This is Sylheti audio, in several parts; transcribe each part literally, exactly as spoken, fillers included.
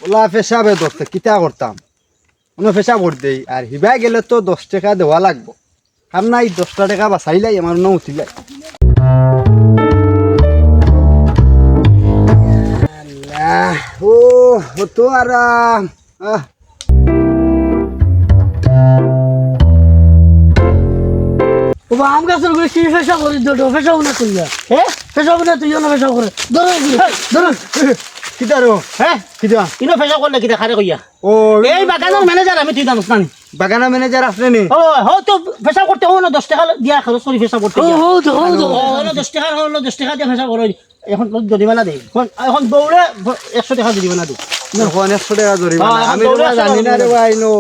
ওলা পেশাবে ধরতে কিতা করতাম? অনো পেশাব করি দেই, আর হিবায় গেলে তো দশ টেকা দেওয়া লাগবো। কাম নাই, দশটা টেকা বাচাইলাই, আমার অনো উঠিলাই। আল্লাহ, ও, অত আরাম। আহ। ও বা, আম গাছর উপরে কি পেশাব করি, দৌড়ো, পেশাব না তুই। হে? পেশাব না তুই, না পেশাব করে। ধরো, ধরো। কিতা রো? হে? কিতা? ইনো পেশাব করলে কিতা, কারে কইয়া? ও, এই বাগানর ম্যানেজার আমি, তুই জানোস না নি? বাগানর ম্যানেজার আপনে নি? ও, হো তো, পেশাব করতে অনো দশ টেকা দিয়া খরচ করি পেশাব করতে ও, গিয়া। হো তো, হো তো। ও, অনো দশ টেকা, অনো দশ টেকা দিয়া পেশাব করো। অখন জরিমানা দে। অখন, অখন দৌড়ে একশো টেকা জরিমানা দে। অখন একশো টেকা জরিমানা। হ্যাঁ, অখন আমি দৌড়ে তো একশো টেকা জানি না রে জরিমানা। ভাই, ইনো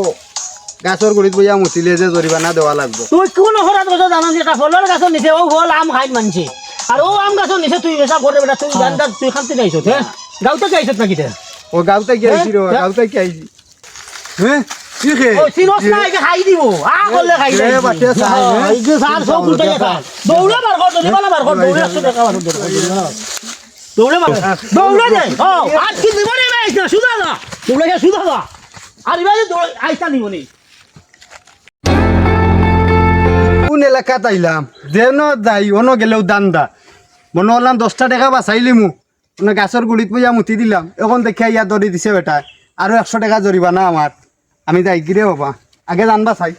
গাছর গুড়িত বইয়া মুতিলে যে জরিমানা দেওয়া লাগবো। তুই কুন অপরাধ করছস জানোস নি? একটা ফলর গাছর নিচে, অউ ফল আম খাইন মানষে। আর অউ আম গাছর নিচে তুই পেশাব করে বেটা, তুই হ্যাঁ। জানতা, তুই কানতে যাইছস, হ্যাঁ? গাঁও থাকি আইছস না কিতা? ও গাঁও থাকি হ্যাঁ? আইছি রে, হ্যাঁ? গাঁও থাকি আইছি। হ্যাঁ? কি খে? ও, চিনস না, এ, এ খাই দিব। আ করলে খাই এ, দিব। বাচ্চা চাই, হ্যাঁ, হ্যাঁ? এই যে স্যার, সব উল্টাইয়া খায়। দৌড়ে বার কর, দৌড়ে বার কর, দৌড়ে একশো টেকা বার কর, দৌড়ে বার। দৌড়ে বার। দৌড়ে দে। ও, আর কি দিব রে ভাই, না, সুজা যা। দৌড়ে গিয়া সুজা যা। আর এবার দৌড়ে আইসা নিব নি। কোন এলাকাত আইলাম? যেন যাই, অনো গেলেও দান্দা। মনো করলাম দশটা টেকা বাচাইলিমু। মানে গাছর গুড়িত বইয়া মুতি দিলাম, অখন দেখিয়া ইয়া ধরি দিছে বেটায়, আরো একশো টেকা জরিমানা আমার। আমি যাইগি রে বাবা, আগে জানবা চাই।